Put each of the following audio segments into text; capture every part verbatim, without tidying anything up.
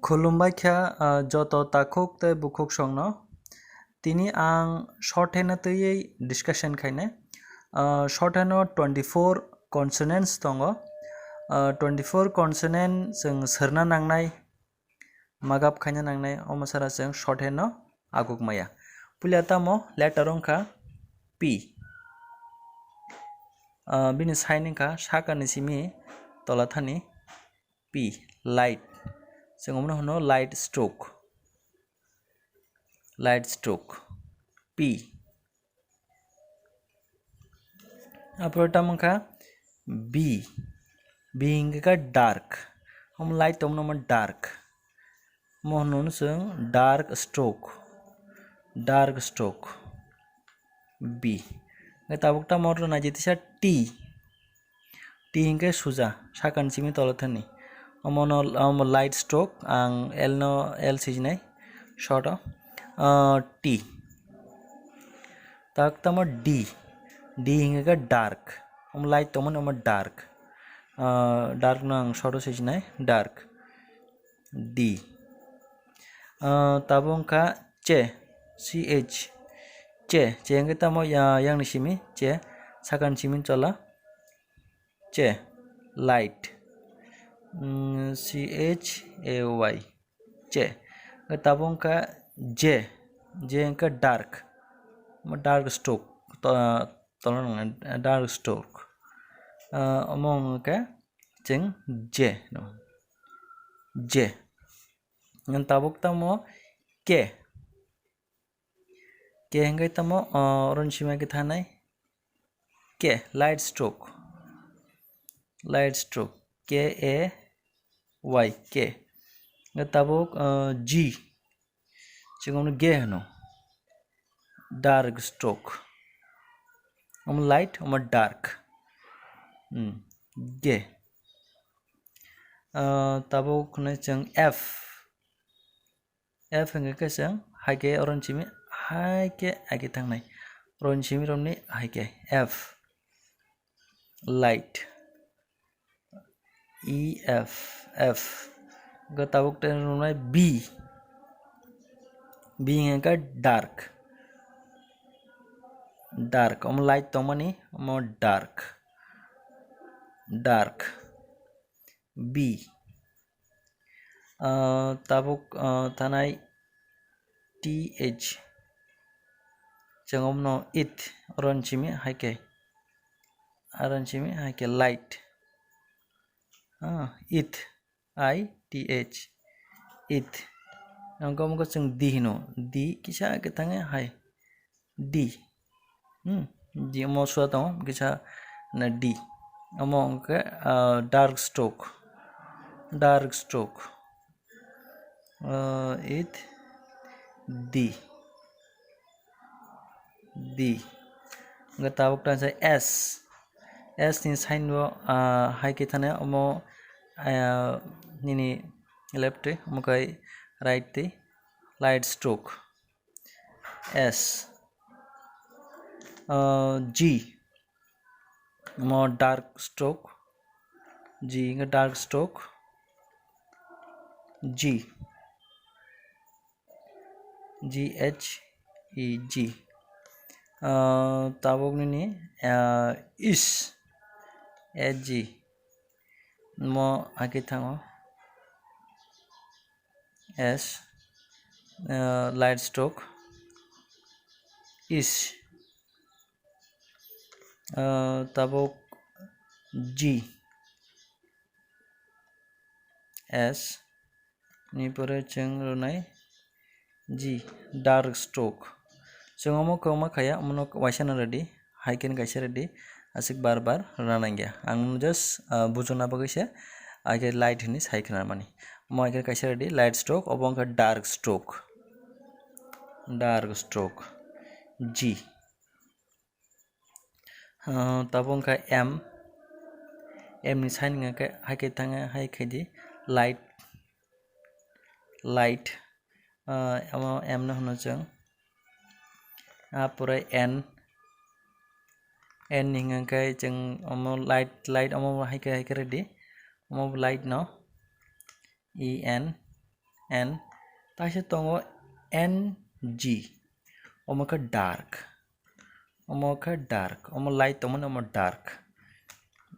Khulumbai kha, ah, joto takhuk tei bukhuk songno. Tini ang shorthand no twiwi discussion khainai. Ah, shorthand no twenty four consonants tongo. Ah, twenty four consonant chwng sirna nangnai, magap khaina nangnai, omo sara chwng shorthand no aguk maya. Puila tamo letter wngkha P. Ah, bini sign wngkha sakani simi tola thani P, light. Chwng omono hwno light stroke. Light stroke. P. Apore tamo wngkha B. B hwnkhe kha dark. Omo light tongmano omo dark. Omo hwno chwng dark stroke. Dark stroke. B. Hwnkhe tabuk tamo oro naijak tisa T. T hwnkhe suja, sakani simi tola thani. Omono, omo light stroke, ang L no, L swijinai, short o. Ah, T. Tak tamo D. D hwnkhe khe dark. Omo light tongmani omo dark. Ah, dark no ang short o swijinai, dark. D. Ah, tabuk wngkha che, C H. Che, che hwnkhe tamo ya-, yang ni simi, che, sakani simi tola. Che, light. Mm, C H A Y. Che. Hwnkhe tabuk wngkha J. J hwnkhe dark. Omo dark stroke. To-, tola nang dark stroke. Ah, omo hwnkhe chwng J no. J. Hwnkhe tabuk tamo K. K hwnkhe tamo, ah, oro ni simi khe thanai. K, light stroke. Light stroke. K A Y, K. Hwnkhe tabuk, ah, G. Chwng omono G hwno. Dark stroke. Omo light, omo dark. Hmm, G. Ah, tabuk hwnwi chwng F. F hwnkhe khe chwng hai khe oro ni simi hai khe hai khe thangnai. Oro ni simi romni hai khe F. Light. E F, F. Hwnkhe tabuk tei romnai B. B hwnkhe dark. Dark. Omo light tongmani, omo dark. Dark. B. Ah, tabuk, ah, thanai T H. Chwng omono it, oro ni simi hai khe. Aro ni simi hai khe light. Ah, it, I T H. It. Ang omo khe chwng D hino. D kisa khe thangwi hai. D. Hmm, D omo sua tongo, kisa na D. Omo hwnkhe, ah, dark stroke. Dark stroke. Ah, it D. D. Hwnkhe tabuk tangsa S. S ni sign bo, ah, hai khe thani omo, ah, nini left twi, omo khai right twi, light stroke. S. Ah, G. Mo dark stroke. G hwnkhe dark stroke. G. G H E G. Ah, tabuk nini, ah, is. H G. Mo hai khe thango. S, ah, light stroke, is, ah, tabuk G, S, ni pore chwng rwnai G, dark stroke. Chwng omo kwbangma khaya, omono waisa no ready, hai khe kaisa ready, aswk bar bar rwna nangya. Ang just, ah, bujona bagwi se, hai khe light hinwi sai khna mani. Omo hai khe kaisa ready, light stroke, obo wngkha dark stroke. Dark stroke. G. Ah, tabuk wngkha M. M ni sign wngkha khe, hai khe thangwi, hai khe di light. Light. Ah, omo M no hwno chwng. Ah, pore N. N ni hwnkha khe chwng omo light, light omo hai khe, hai khe ready. Omo bo light no. E N. N, taisa tongo N G, omo khe dark, omo khe dark, omo light tongmani omo dark,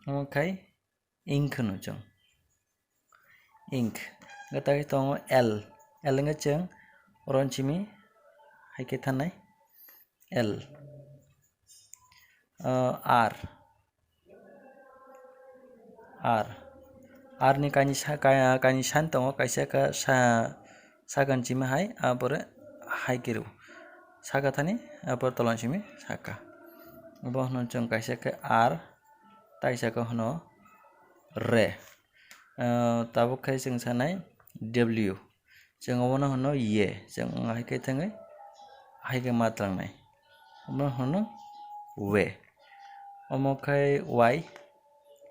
omo khai ink hwno chwng, ink. Hwnkhe taisa tongo L, L hwnkhe chwng oro simi hai khe thanai L, uh, R, R. R ni kainwi sa-, ka-, kainwi san tongo, kaisa khe sa-, sakani simi hai, apore hai khe rw. Saka thani, apore tola simi saka. Bo hwno chwng kaisa khe R, taisa khe hwno re. Ah, tabuk khe chwng sanai W. Chwng obono hwno ye. Chwng wng hai khe thangwi hai khe ma tlangnai. Obono hwno we. Omo khai Y,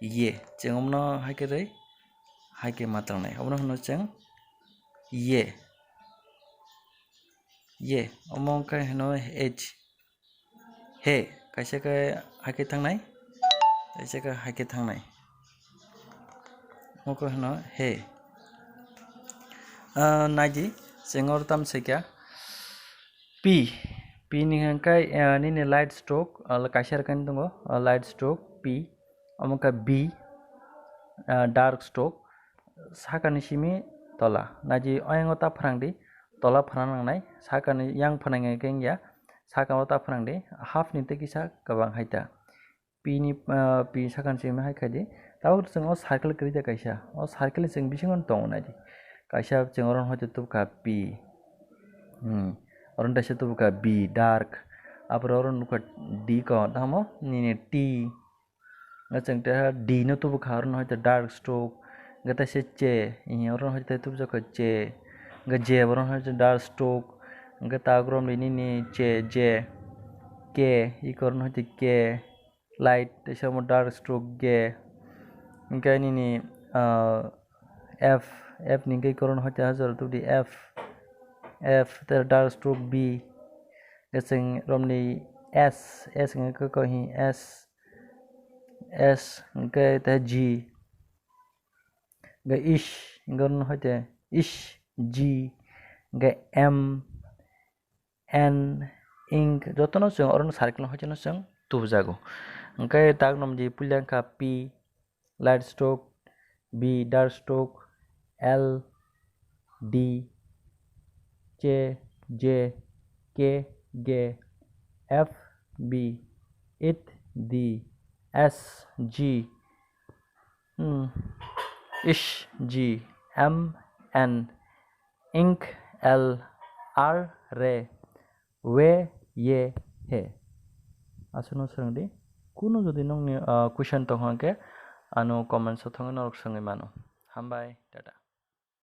ye. Chwng obono hai khe rwi hai khe ma tlangnai. Obono hwno chwng ye. Ye. Omo khai hwno H. He, kaisa khe hai khe thangnai, kaisa khe hai khe thangnai. Omo khe hwno he. Ah, naidi, chwng oro tamo sai kha P. P ni hwn khe, ah, nini light stroke, ah, kaisa rwkani tongo, ah, light stroke P. Omo khe B, ah, dark stroke. Sakani simi tola. Naidi, oyango ta phrang di, tola phrang nangnai, sakani yang phrang hwnkhe wngya, sakao ta phrang di, half ni tei kisa kwbang hai ta. P ni, ah, P sakani simi hai khai di. Tabuk chwng o circle kwrwi da kaisa. O circle ni chwng bisingo tongo naidi. Kaisa chwng oro hoi tubukha P. Hmm. Oro taisa tubukha B, dark. Apore oro nukha D ko, tamo nini T. Hwnkhe chwng teha D no tubukha, oro no hai khe dark stroke. Hwnkhe teisa che, oro no hai khe tubujak kha che. Hwnkhe J, oro no hai khe dark stroke. Hwnkhe ta rom nini che, je, ke, iko oro no hai khe ke, light, teisa omo dark stroke ge. Hwnkhe nini, ah, F, F ni hwnkhe iko oro no hai khe ha jora tubudi F, F, te dark stroke B. Hwnkhe chwng romni S, S hwnkhe kok hi S, S hwnkhe te G, hwnkhe ish, hwnkhe oro no hai khe ish, G, hwnkhe M, N, ink, jotono chwng oro no circle no hai khe no chwng tubujago. Hwnkhe tak nomdi puila wngkha P, light stroke, B, dark stroke, L, D, J, J, K, G, F, B, it, D, S, G, hmm, ish, G, M, N, ink, L, R, re, we, ye, he. Aswkno swrwng di. Kunu jodi nokni, ah, question tong hwnkhe ano comments o thangwi norok swngwi mano. Hambai, tata.